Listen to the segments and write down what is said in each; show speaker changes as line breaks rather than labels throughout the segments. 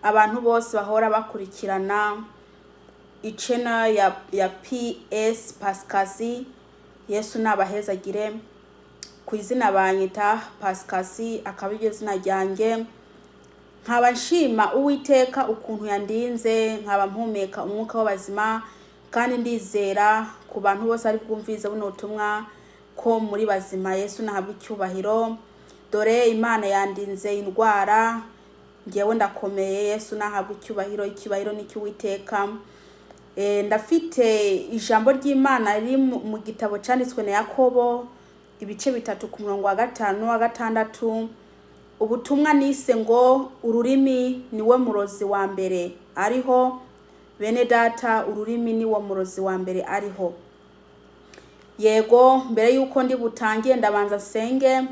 Abantu bose bahora bakurikirana icena ya PS Pascasi, Yesu nabahezagire. Ku izina banyita Pascasi, akaba iryo zina ryanjye. Nkaba nshima Uwiteka ukuntu yandinze, nkaba mpumeka umwuka w'abazima, kandi ndizera ku bantu bose ari bwumvize buno butumwa ko muri bazima. Yesu nahabwa icyubahiro. Dore Imana yandinze indwara, ngewe ndakomeye. Yesu nahabwa icyubahiro, icyubahiro ni icy'Uwiteka. Ndafite ijambo ry'Imana riri mu gitabo cyanditswe na Yakobo, ibice 3, ku murongo wa 5 wa 6. Ubutumwa nise ngo "Ururimi niwe murozi wa mbere ariho". Bene data, ururimi niwo murozi wa mbere ariho. Yego, mbere yuko ndi butangiye, ndabanza senge.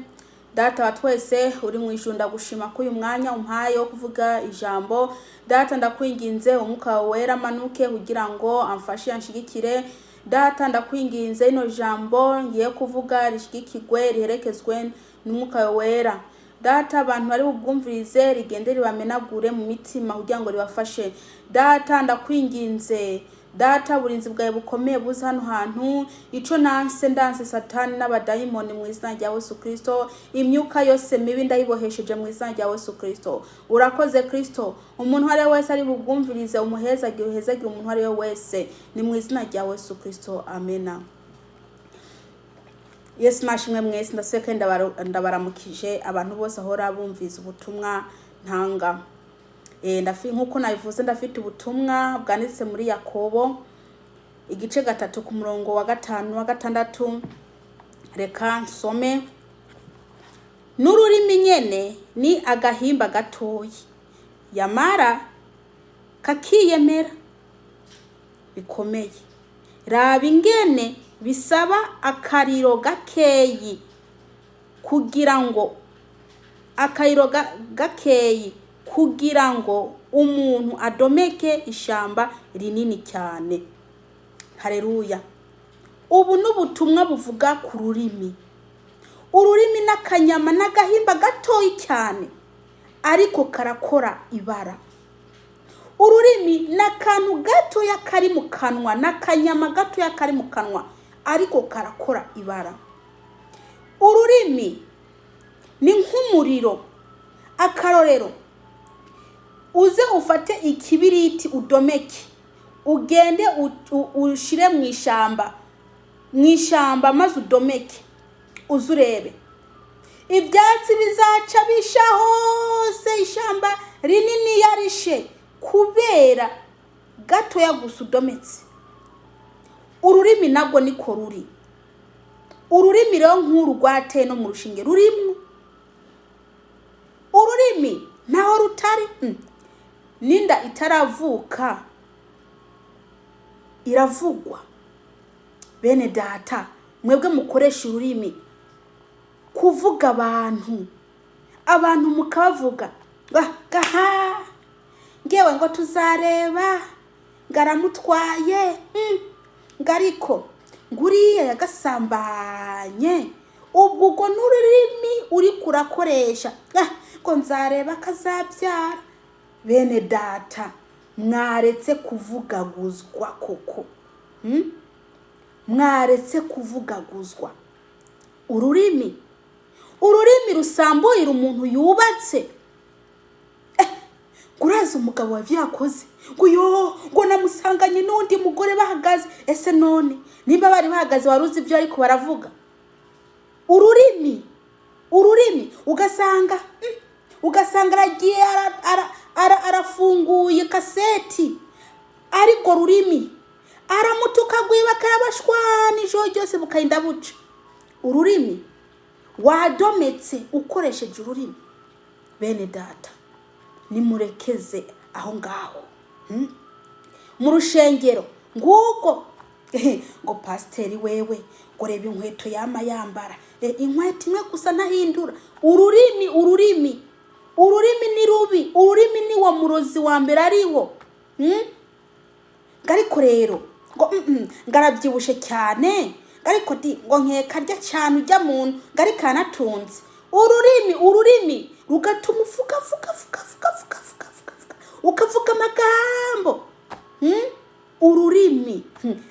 Data wa twese uri mu ijuru, ndagushima ko uyu mwanya umpaye wo kuvuga ijambo. Data, ndakwinginze, umwuka wawe wera amanuke kugira ngo amfashe, anshigikire. Data, ndakwinginze, ino jambo ngiye kuvuga rishigikirwe, riherekezwe n'umwuka wawe wera. Data, abantu bari bubwumvirize, rigende ribamenagure mu mitima kugira ngo ribafashe. Data, ndakwinginze, Data, burinzi bwawe bukomeye buze hano hantu. Ico nanse, ndanse Satani n'abadayimoni mu izina rya Yesu Kristo. Imyuka yose mibi ndayibohesheje mu izina rya Yesu Kristo. Urakoze Kristo. Umuntu uwo ari we wese ari bubwumvirize, umuhezagire, uhezagire umuntu uwo ari we wese. Ni mu izina rya Yesu Kristo, amena. Yesu nashimwe mwese. Ndaseka, ndabaramukije abantu bose ahora bumviza ubutumwa ntanga. Nkuko nabivuze, ndafite ubutumwa bwanditse muri Yakobo, igice 3, ku murongo wa 5 wa 6. Reka nsome. N'ururimi nyene ni agahimba gatoyi, yamara kakiyemera bikomeye. Raba ingene bisaba akariro gakeyi kugira ngo akariro gakeyi kugira ngo umuntu adomeke ishamba rinini cyane. Hareruya! Ubu n'ubutumwa buvuga ku rurimi. Ururimi n'akanyama n'agahimba gatoyi cyane, ariko karakora ibara. Ururimi ni akantu gatoya kari mu kanwa, ni akanyama gatoya kari mu kanwa, ariko karakora ibara. Ururimi ni nk'umuriro. Akarorero, uze ufate ikibiriti, udomeke, ugende ushire mu ishamba, mu ishamba, maze udomeke, uze urebe ibyatsi bizaca bisha hose, ishamba rinini yarishe kubera gatoya gusa udometse. Ururimi nabwo niko ruri. Ururimi rero nk'uru rwateye no mu rushinge rurimwo. Ururimi ntaho rutari. N'inda itaravuka iravugwa. Bene data, mwebwe mukoresha ururimi kuvuga abantu, abantu mukabavuga gaha ngewe ngo tuzareba, ngaramutwaye, ngariko nguriya yagasambanye. Ubwo n'ururimi uri kurakoresha. Ngo nzareba kazabyara. Bene data, mwaretse kuvugaguzwa koko? Mwaretse kuvugaguzwa? Ururimi rusamburira umuntu yubatse. Ngo urazi umugabo wavyakoze, ngo yo, ngo namusanganye n'undi mugore bahagaze. Ese none nimba bari bahagaze, wari uzi ibyo ariko baravuga? Ururimi ugasanga aragiye arafunguye kaseti, ariko rurimi aramutuka, gwiba karabashwana ijoro ryose bukarinda buca. Ururimi wadometse ukoresheje ururimi. Bene data, nimurekeze aho ngaho. Mu rushengero nguko ngo pasiteri wewe, ngo reba inkweto yama yambara. Inkweto imwe gusa ntahindura. Ururimi ni rubi. Ururimi ni wo murozi wa mbere ariwo. Ngo ariko rero ngo ngo arabyibushe cyane, ngo ariko di ngo nkeka arya cyane ujya muntu, ngo ariko aranatunze. Ururimi rugatuma uvuga vuga vuga vuga vuga vuga vuga vuga. Amagambo. Ururimi.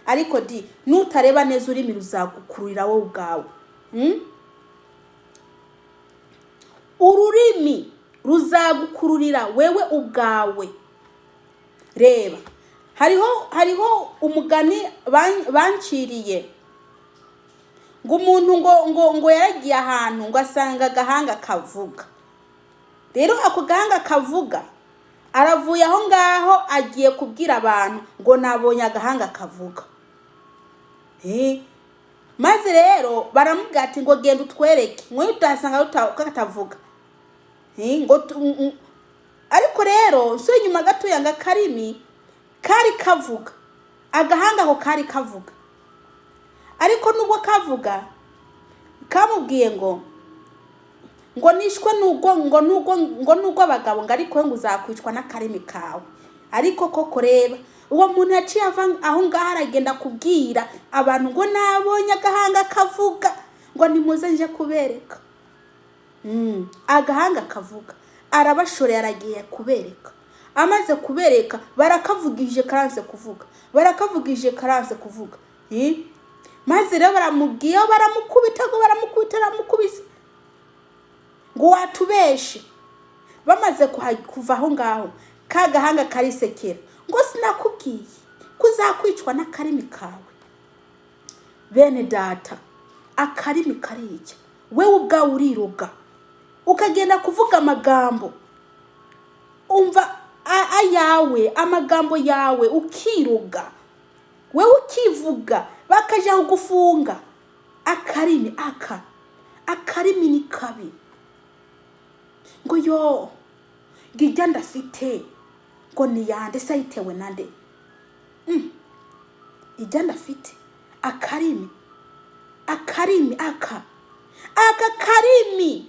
Ariko di nutareba neza, ururimi ruzagukururira wowe ubwawe. Ururimi ruzagukururira wewe ubwawe. Reba, hariho umugani banciriye ngo umuntu ngo yaragiye ahantu, ngo asanga agahanga kavuga. Rero ako gahanga kavuga, aravuye aho ngaho agiye kubwira abantu ngo nabonye agahanga kavuga. Maze rero baramubwira ati ngo genda utwereke, ngo utasanga katavuga. Ngo ariko rero nsuye inyuma gatoya, ngo akarimi kari kavuga, agahanga ako kari kavuga. Ariko nubwo kavuga, kamubwiye ngo nishwe nubwo ngo nubwo abagabo, ngo ariko ngo uzakwicwa n'akarimi kawe. Ariko koko reba, uwo muntu yaciye ava aho ngaho aragenda kubwira abantu ngo nabonye agahanga kavuga, ngo nimuze nje kubereka. Agahanga kavuga, arabashoreye, aragiye kubereka. Amaze kubereka, barakavugije karanse kuvuga, barakavugije karanse kuvuga. Maze rero baramubwiye, baramukubita, ngo baramukubita, baramukubise ngo watubeshe. Bamaze kuva aho ngaho, ka gahanga karisekera ngo sinakubwiye ko uzakwicwa n'akarimi kawe? Bene data, akarimi karica. Wewe ubwawe uriroga, ukagenda kuvuga amagambo, umva ayawe, amagambo yawe, ukiroga wewe, ukivuga, bakaja kugufunga. Akarimi aka, akarimi ni kabi. Ngo yo ngo ijya ndafite ngo ni yande se? Ayitewe nande? Ijya ndafite. Akarimi, akarimi aka karimi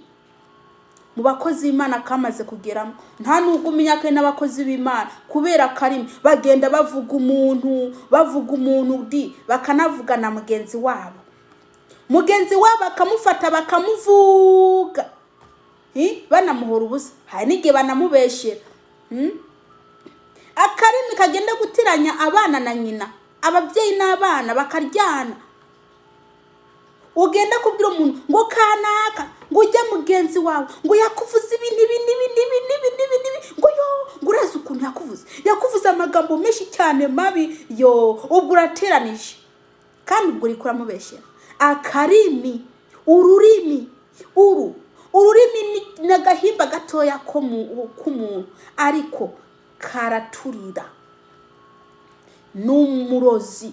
mu bakozi b'Imana kamaze kugeramo. Nta nubwo umenya ko ari n'abakozi b'Imana, kubera akarimi bagenda bavuga umuntu, bavuga umuntu di, bakanavuga na mugenzi wabo, mugenzi wabo bakamufata bakamuvuga. Banamuhora ubusa, hari n'igihe banamubeshera. Akarimi kagenda gutiranya abana na nyina, ababyeyi n'abana bakaryana. Ugenda kubwira umuntu ngo kanaka, ngo ujye mugenzi wawe, ngo yakuvuze ibi n'ibi n'ibi n'ibi n'ibi n'ibi n'ibi, ngo yo, ngo urazi ukuntu yakuvuze, yakuvuze amagambo menshi cyane mabi. Yo, ubwo urateranije, kandi ubwo uri kuramubeshyera. Akarimi, ururimi, uru ururimi ni agahimba gatoya ko k'umuntu, ariko karaturira, ni umurozi.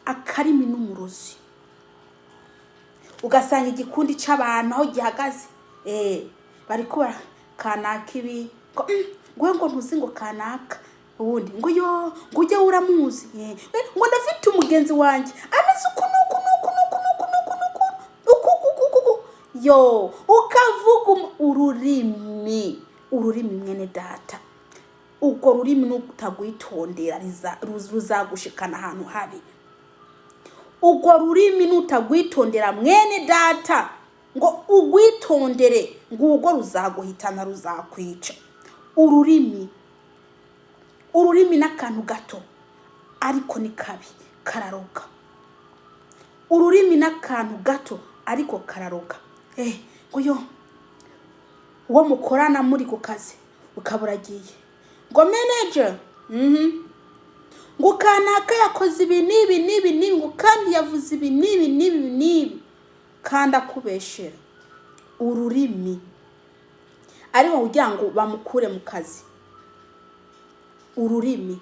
Akarimi ni umurozi. Ugasanga igikundi c'abantu aho gihagaze, bariko bara kanaka ibi, ngo ngo ngo ntuzi ngo kanaka ubundi, ngo yo, ngo ujye uramuzi, ngo ndafite umugenzi wanjye ameze uku nuku nuku nuku nuku nuku nuku uku uku uku uku. Yo, ukavuga ururimi, ururimi, mwene data, urwo rurimi nutagwitondera ruzagushikana ahantu habi. Urwo rurimi nutagwitondera, mwene data, ngo ugwitondere, ngo urwo ruzaguhitana, ruzakwica. Ururimi, ururimi n'akantu gato, ariko ni kabi, kararoga. Ururimi n'akantu gato, ariko kararoga. Ngo yo, uwo mukorana muri ku kazi, ukaba uragiye ngo manager, ngo kanaka yakoze ibi n'ibi n'ibi n'ibi, ngo kandi yavuze ibi n'ibi n'ibi n'ibi, kandi akubeshera. Ururimi, ariko kugira ngo bamukure mu kazi. Ururimi.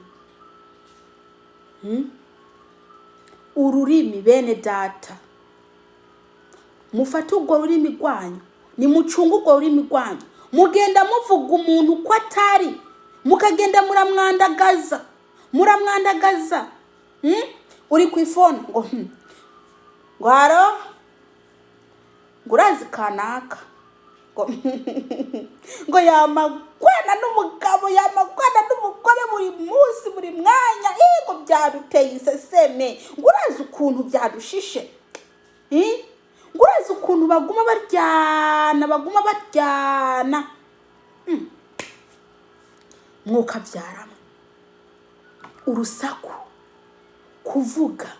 Ururimi, bene data, mufate urwo rurimi rwanyu, nimucunge urwo rurimi rwanyu. Mugenda muvuga umuntu uko atari, mukagenda muramwandagaza, muramwandagaza. Uri ku ifone ngo ngo hello, ngo urazi kanaka, ngo yamagwana n'umugabo, yamagwana n'umugore buri munsi, buri mwanya, ngo byaduteye iseseme, ngo urazi ukuntu byadushishe. Ngo urazi ukuntu baguma baryana, baguma baryana. Mwukabyaramo urusaku, kuvuga,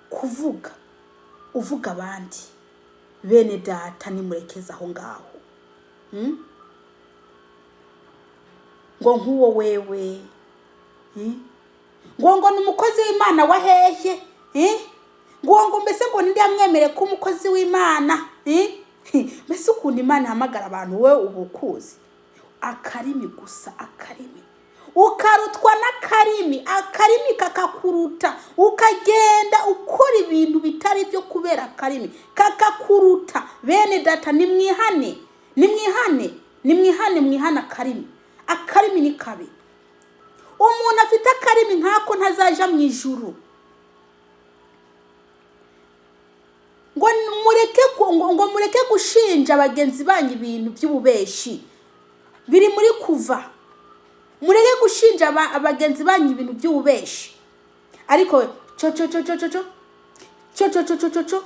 kuvuga, uvuga abandi. Bene data, nimurekeze aho ngaho. Ngo nk'uwo wewe, Ngo ni umukozi w'Imana wa hehe? Ngo mbese ngo ninde yamwemere ko umukozi w'Imana? Mbese ukuntu Imana ihamagara abantu, wowe uba ukuzi? Akarimi gusa, akarimi, ukarutwa n'akarimi, akarimi kakakuruta, ukagenda ukora ibintu bitari byo kubera akarimi kakakuruta. Bene data, nimwihane, nimwihane, nimwihane, mwihane akarimi. Akarimi ni kabi. Umuntu afite akarimi nk'ako ntazaja mu ijuru. Ngo mureke ngo mureke gushinja bagenzi banyu ibintu by'ububeshi biri muri Kuva. Mureke gushinja bagenzi banyu ibintu by'ububeshi. Ariko cyo cyo cyo cyo cyo cyo cyo cyo cyo cyo cyo cyo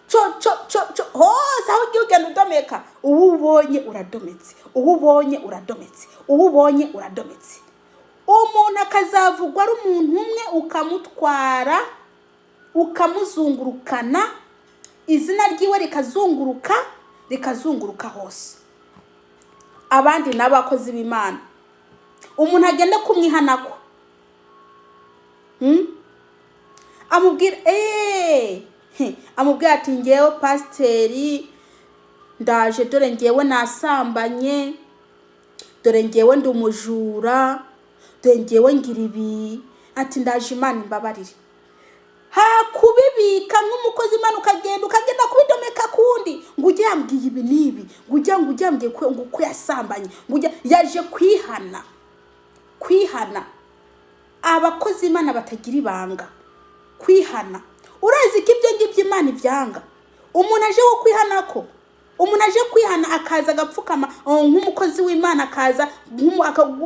cyo cyo cyo cyo hose aho ugiye ugenda udomeka. Uwo ubonye uradometse, uwo ubonye uradometse, uwo ubonye uradometse. Umuntu akazavugwa ari umuntu umwe, ukamutwara, ukamuzungurukana, izina ryiwe rikazunguruka, rikazunguruka hose. Abandi n'abakozi b'Imana, umuntu agenda kumwihanako, Amubwira amubwira ati: "Ngewe pasiteri ndaje, dore ngewe nasambanye, dore ngewe ndi umujura, dore ngewe ngira ibi," ati: "Ndaje, Imana imbabarire." Hakubibika nk'umukozi Imana, ukagenda kubidomeka kundi, ngo ujye yambwiye ibi n'ibi, ngo ujye yambwiye ngo uko yasambanye, ngo ujye yaje kwihana. Kwihana, abakozi Imana batagira ibanga, kwihana. Urazi ko ibyo ngibyo Imana ibyanga? Umuntu aje wo kwihana, ko umuntu aje kwihana akaza agapfukama, oh, nk'umukozi w'Imana, akaza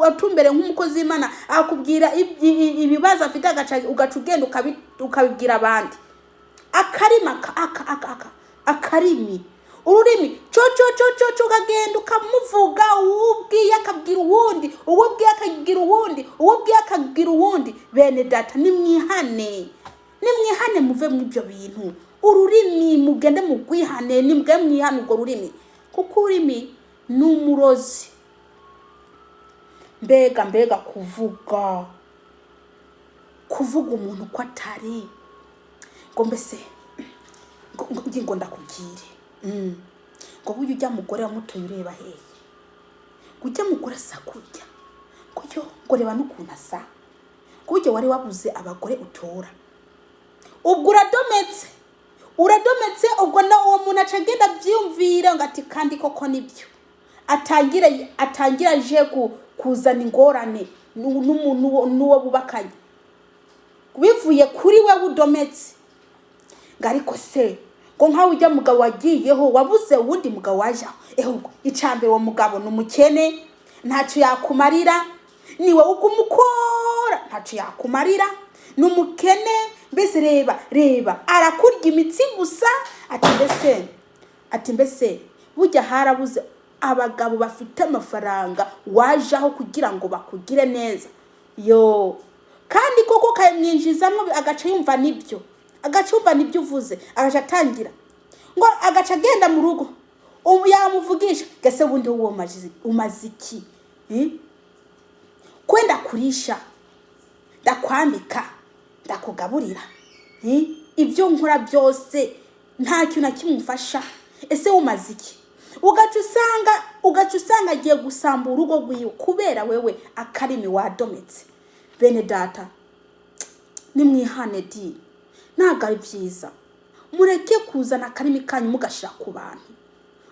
atumbere nk'umukozi w'Imana, akubwira ibibazo afite, ugaca ugenda ukabibwira abandi. Akarimi aka aka aka aka akarimi, ururimi, cyo cyo cyo cyo cyo, ukagenda ukamuvuga. Uwo ubwiye akabwira uwundi, uwo ubwiye akabwira uwundi, uwo ubwiye akabwira uwundi. Bene data, nimwihane, nimwihane, muve mu ibyo bintu. Ururimi mugende mugwihane, nimugende mwihane urwo rurimi, kuko ururimi ni umurozi. Mbega mbega kuvuga, kuvuga umuntu uko atari, ngo mbese ngo ndakubwire, ngo burya ujya mugore wamutoye ureba hehe? Ngo ujya mugore asa kurya, ngo yo, ngo reba n'ukuntu asa, ngo burya wari wabuze abagore utora. Ubwo uradometse, uradometse. Ubwo na uwo muntu aca agenda abyiyumvira, ngo ati: "Kandi koko nibyo." Atangire aje kuzana ingorane n'uwo bubakanye, bivuye kuri we udometse. Ngo ariko se, ngo nkaho ujya mugabo wagiyeho, wabuze uwundi mugabo wajaho? Ehubwo icambere, uwo mugabo ni umukene, ntacyo yakumarira, ni wowe uguma ukora, ntacyo yakumarira, ni umukene. Mbese reba, reba, arakurya imitsi gusa. Ati mbese burya harabuze abagabo bafite amafaranga wajaho kugira ngo bakugire neza? Yo, kandi koko ukayamwinjizamo, agaca yumva nibyo, agaca yumva nibyo uvuze, agaca atangira, ngo agaca agenda mu rugo, ubu yamuvugisha gese: "Ubundi wowe umaze iki? Kwenda kurisha, ndakwambika, ndakugaburira, Ibyo nkora byose nta kintu na kimwe umfasha. Ese umaze iki?" Ugaca usanga agiye gusamba urugo rwiwe kubera wewe akarimi wadometse. Bene data, nimwihane di, ntabwo ari byiza. Mureke kuzana akarimi kanyu mugashyira ku bantu.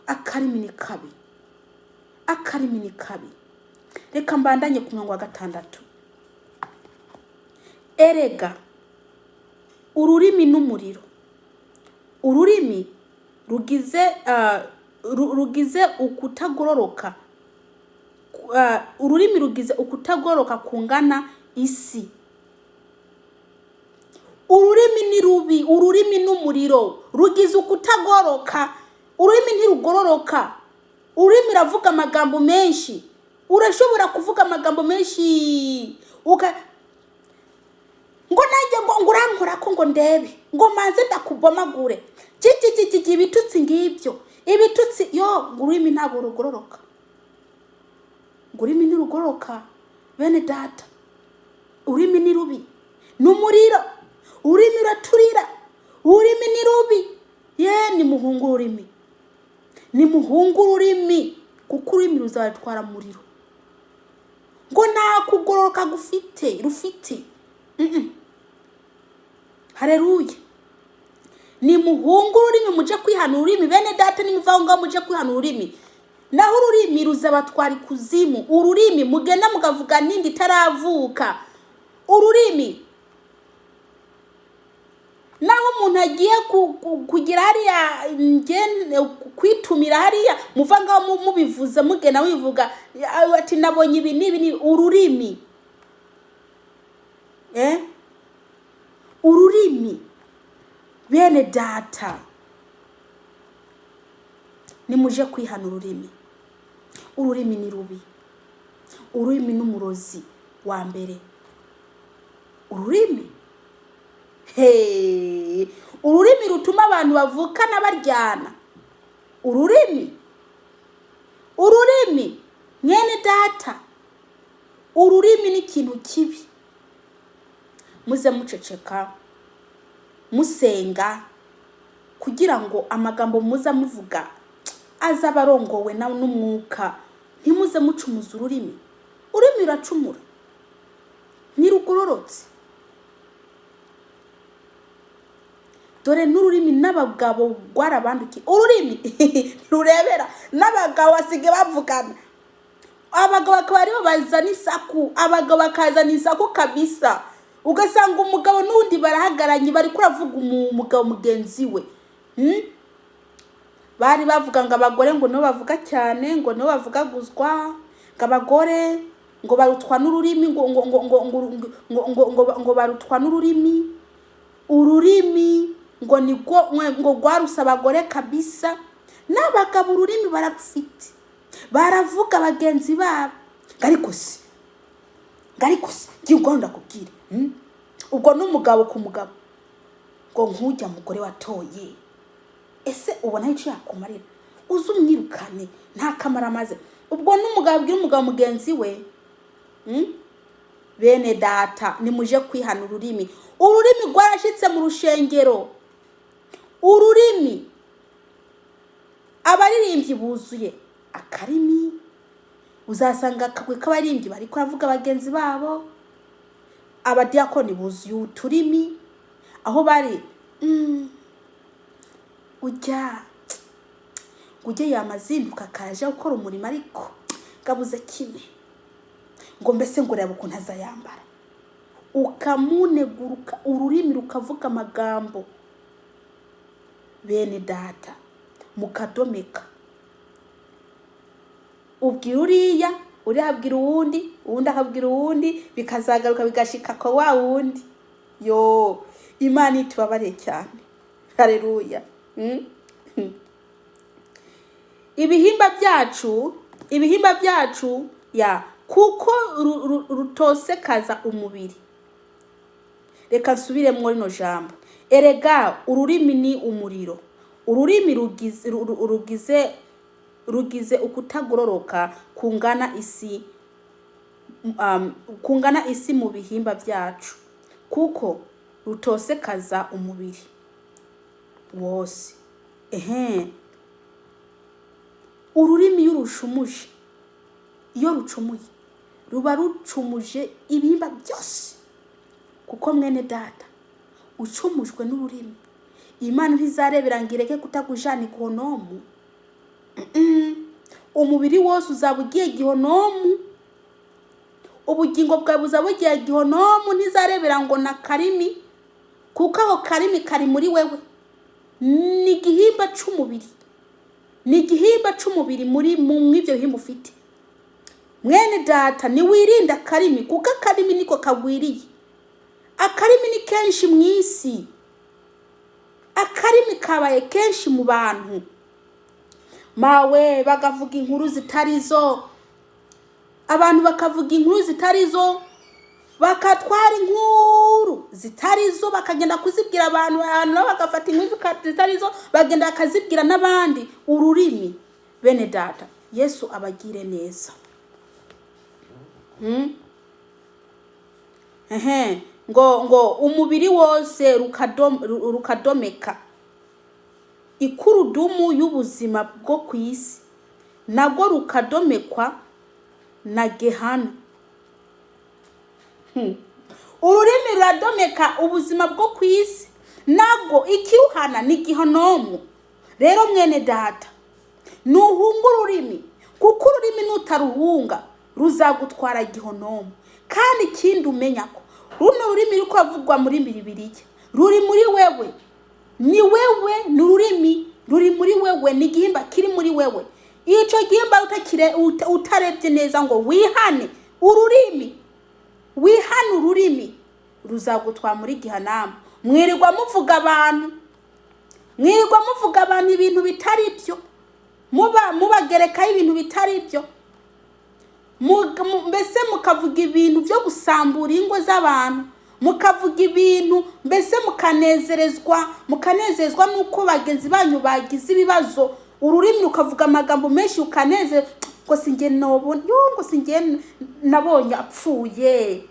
Akarimi ni kabi, akarimi ni kabi. Reka mbandanye ku murongo wa 6. Erega ururimi n'umuriro, ururimi rugize ukutagororoka, ururimi rugize ukutagororoka kungana isi. Ururimi ni rubi, ururimi n'umuriro, rugize ukutagororoka. Ururimi ntirugororoka, ururimi ruravuga amagambo menshi. Urashobora kuvuga amagambo menshi uka ngo nanjye ngo urankora ko ngo ndebe ngo manze ndakubomagure kikikikiki, ibitutsi ngibyo, ibitutsi yo. Ngo ururimi ntabwo rugororoka, ngo ururimi ntirugororoka. Bene data, ururimi ni rubi, ni umuriro. Ururimi ruraturira, ururimi ni rubi. Ye, nimuhunge ururimi, nimuhunge ururimi, kuko ururimi ruzatwara muriro. Ngo nta kugororoka gufite rufite. Hareruya! Nimuhunge ururimi, muje kwihana ururimi. Bene data, nimuva aho ngaho muje kwihana ururimi, naho ururimi ruzabatwara ikuzimu. Ururimi mugenda mukavuga n'indi itaravuka, ururimi naho umuntu agiye kugira hariya kwitumira hariya, muva ngaho mubivuze, mugenda wivuga ati nabonye ibi n'ibi n'ibi. Ururimi, ururimi, bene data, nimuje kwihana ururimi. Ururimi ni rubi, ururimi n'umurozi wa mbere. Ururimi, he, ururimi rutuma abantu bavukana baryana. Ururimi, ururimi, mwene data, ururimi ni ikintu kibi. Muze muceceka, musenga, kugira ngo amagambo muza muvuga aze arongowe n'umwuka. Ntimuze mucumuza ururimi. Ururimi ruracumura, ntirugororotse. Dore n'ururimi n'abagabo rwarabandukiye. Ururimi rurebera n'abagabo basigaye bavugana, abagabo bakaba aribo bazana isaku, abagabo bakazana isaku kabisa. Ugasanga umugabo n'undi barahagaranye, bari kuravuga umugabo mugenzi we. Bari bavuga ngo abagore ngo nibo bavuga cyane, ngo nibo bavugaguzwa, ngo abagore ngo barutwa n'ururimi, ngo ngo ngo ngo ngo ngo ngo ngo ngo barutwa n'ururimi. Ururimi ngo nibwo ngo rwaruse abagore kabisa. N'abagabo ururimi bararufite, baravuga bagenzi babo. Ariko se, ariko se ngiye ubwo ndakubwira, Ubwo n'umugabo ku mugabo ngo nk'ujya mugore watoye, ese ubona icyo yakumarira? Uze umwirukane, nta kamaro amaze. Ubwo n'umugabo abwira umugabo mugenzi we, Bene data, nimuje kwihana ururimi. Ururimi rwarashitse mu rushengero. Ururimi, abaririmbyi buzuye akarimi. Uzasanga akagwi k'abaririmbyi bari kuravuga bagenzi babo, abadiyakoni buzuye uturimi aho bari. Ujya ngo ujye yamazinduka akaja gukora umurimo, ariko ngabuze kimwe, ngo mbese ngo reba ukuntu azayambara, ukamuneguruka. Ururimi rukavuga amagambo, bene data, mukadomeka. Ubwira uriya, uriya abwira uwundi, uwundi akabwira uwundi, bikazagaruka bigashika ko wa wundi. Yo, Imana itubabariye cyane. Haleluya! Ibihimba byacu, ibihimba byacu ya kuko rutosekaza umubiri. Reka nsubiremwo rino jambo. Erega ururimi ni umuriro, ururimi rugize ukutagororoka kungana isi, kungana isi mu bihimba byacu, kuko rutosekaza umubiri wose. Ehe, ururimi iyo rushumuje, iyo rucumuye, ruba rucumuje ibihimba byose. Kuko mwene data, ucumujwe n'ururimi, Imana ntizarebera ngo ireke kutagujana igihonomu. Umubiri wose uzaba ugiye gihonomu, ubugingo bwawe buzaba bugiye gihonomu. Ntizarebera ngo na karimi, kuko ako karimi kari muri wewe, ni igihimba c'umubiri, ni igihimba c'umubiri. Muri mu ivyo bihimba ufite, mwene data, niwirinda akarimi, kuko akarimi niko kagwiriye. Akarimi ni kenshi mu isi, akarimi kabaye kenshi mu bantu. Mawe, bagavuga inkuru zitari zo. Abantu bakavuga inkuru zitari zo, bakatwara inkuru zitari zo, bakagenda kuzibwira abantu, abantu nabo bagafata inkuru zitari zo, bagenda bakazibwira n'abandi. Ururimi, bene data, Yesu abagire neza. Ehe, ngo umubiri wose rukadomeka ikurudumu y'ubuzima bwo ku isi, nabwo rukadomekwa na gehana. Ururimi ruradomeka ubuzima bwo ku isi, nabwo ikiruhana ni gihanomu. Rero mwene data, nuhunga ururimi, kuko ururimi nutaruhunga ruzagutwara gihonomu. Kandi ikindi umenya ko runo rurimi ruri kuvugwa muri Bibiliya ruri muri wewe, ni wewe, ni ururimi ruri muri wewe, ni igihimba kiri muri wewe. Icyo gihimba utarebye neza ngo wihane ururimi, wihane ururimi, ruzagutwara muri gihanamu. Mwirirwa muvuga abantu, mwirirwa muvuga abantu ibintu bitari byo, muba mubagerekaho ibintu bitari byo, mbese mukavuga ibintu byo gusambura ingo z'abantu, mukavuga ibintu mbese mukanezezwa n'uko bagenzi banyu bagize ibibazo. Ururimi rukavuga amagambo menshi, ukanezerwa ngo sinjye nobona yo, ngo sinjye nabonye apfuye.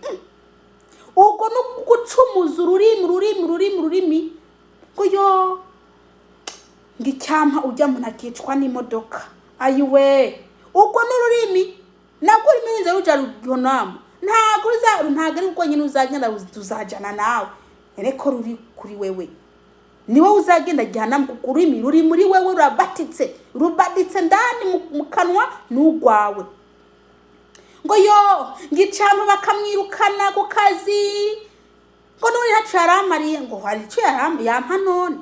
Ubwo ni ugucumuza ururimi, ururimi, ururimi, ururimi, ngo yo, ngo icyampa ujya muntu akicwa n'imodoka, ayiwe. Ubwo ni ururimi, nabwo ururimi ruza ruja rugonamu, ntabwo ruza, ntabwo ari rwonyine uzagenda, ruzajana nawe. Ariko ruri kuri wewe, ni wowe uzagenda gihanamu, kuko ururimi ruri muri wewe, rurabatitse, rubaditse ndani mu kanwa n'urwawe. Ngo yo, ngo icampa bakamwirukana ku kazi, ngo none ntaco yaramariye, ngo hari ico yampa none.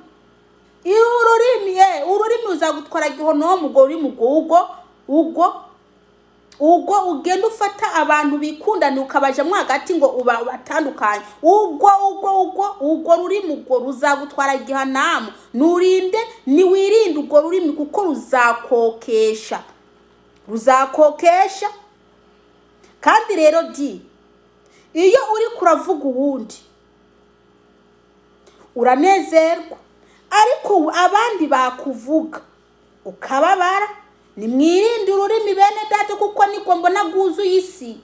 Iyo ururimi, ururimi ruzagutwara gihonomu. Ubwo rurimi, ubwo ugenda ufata abantu bikundana ukabajamwo hagati ngo uba ubatandukanye, ubwo rurimi ubwo ruzagutwara gihanamu. Nurinde, niwirinde urwo rurimi, kuko ruzakokesha, ruzakokesha. Kandi rero di, iyo uri kuravuga uwundi uranezerwa, ariko abandi bakuvuga ukababara. Nimwirinde ururimi, bene data, kuko niko mbona rwuzuye isi.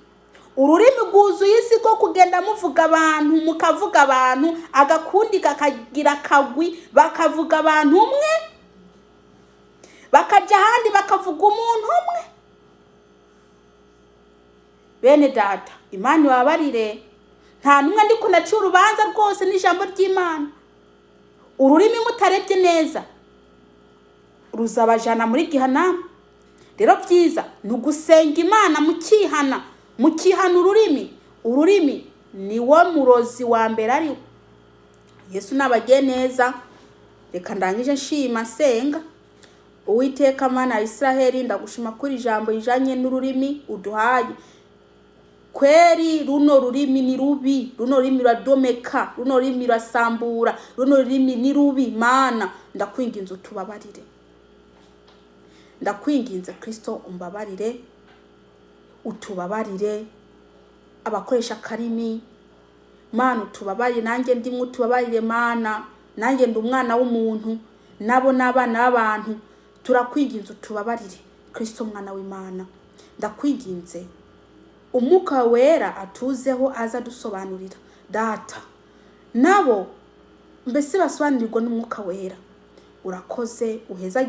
Ururimi rwuzuye isi rwo kugenda muvuga abantu, mukavuga abantu, agakundi kakagira akagwi, bakavuga abantu umwe, bakajya ahandi bakavuga umuntu umwe. Bene data, Imana ibabarire, nta n'umwe ndiko ndaca urubanza rwose, n'ijambo ry'Imana. Ururimi mutarebye neza ruzabajana muri gihanamu. Rero byiza ni ugusenga Imana mukihana, mukihana ururimi. Ururimi ni wo murozi wa mbere ariwo. Yesu nabagiye neza. Reka ndangije nshima nsenga. Uwiteka Mana ya Israheli, ndagushima kuri ijambo rijanye n'ururimi uduhaye. Kweri runo rurimi ni rubi, runo rurimi ruradomeka, runo rurimi rurasambura, runo rurimi ni rubi. Mana, ndakwinginze utubabarire, ndakwinginze Kristo umbabarire, utubabarire abakoresha akarimi. Mana, utubabarire, nanjye ndimwe, utubabarire Mana, nanjye ndi umwana w'umuntu, nabo n'abana b'abantu. Turakwinginze utubabarire Kristo mwana w'Imana. Ndakwinginze Umwuka Wera atuzeho, aza adusobanurira data, nabo mbese basobanurirwa n'Umwuka Wera. Urakoze, uhezagire.